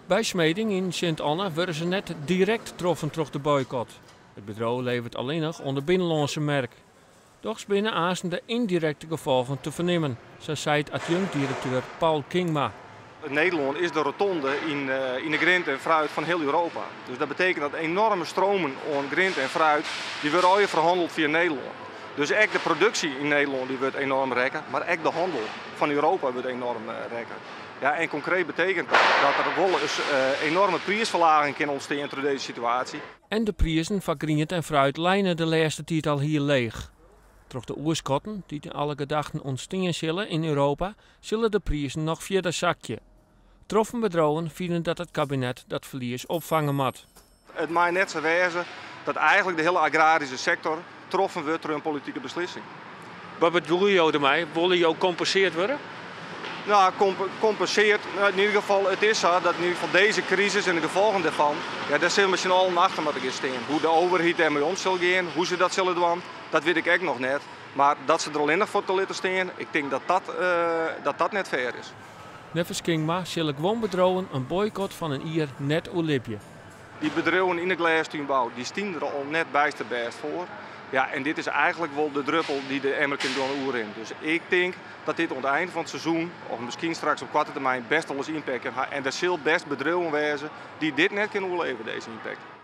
By Smeding yn Sint Anne wurde se net direkt troffen troch de boykot. It bedriuw leveret allinnich oan de binnenlânske merk. Dochs binne aansten de yndirekte gefolgen te fernimmen, sa seit adjunkt-direkteur Paul Kingma. Nederlân is de rotonde yn de griente en fruit fan hiel Europa. Dus dat betekent dat enoarme stromen oan griente en fruit dy wurde allegear ferhannele fia Nederlân. Dus ek de produksje yn Nederlân dy wurdt enoarm rekke, mar ek de hannel fan Europa wurdt enoarm rekke. Ja, en konkreet betekent dat dat der wol ris enoarme priisferleging kin ûntstean troch dizze situaasje. En de prizen foar griente en fruit leine de lêste tiid al hiel leech. Troch de oerskotten dy't yn alle gedachten ûntstean sille yn Europa, sille de prizen noch fierder sakje. Troffen bedriuwen fine dat it kabinet dat ferlies opfange moat. It mei net sa wêze dat eigentlik de hiele agraryske sektor troffen wurdt troch in politike beslissing. Wat bedoele jo dermei? Wolle jo kompensearre wurde? Nou, kompensearre, nou, yn ieder gefal, it is sa dat yn ieder gefal dizze krisis en de gefolgen dêrfan, ja, dêr sille we syn allen achter moatte gean stean. Hoe't de oerheid dêrmei om sil gean, hoe't se dat sille dwaan, dat wit ik ek noch net. Mar dat se der allinnich foar te litten stean, ik tink dat dat net fair is. Neffens Kingma sille guon bedriuwen in boykot fan in jier net oerlibje. Dy bedriuwen yn de glêstúnbou, dy stean der al net byster bêst foar. Ja, en dit is eigentlik wol de druppel dy't de emmer kin dwaan oerrinne. Dus ik tink dat dit oan it ein fan it seizoen, of miskien straks op koarte termyn, bêst wol ris ympakt kin ha. En der sil bêst bedriuwen wêze dy't dit net kinne oerlibje, dizze ympakt.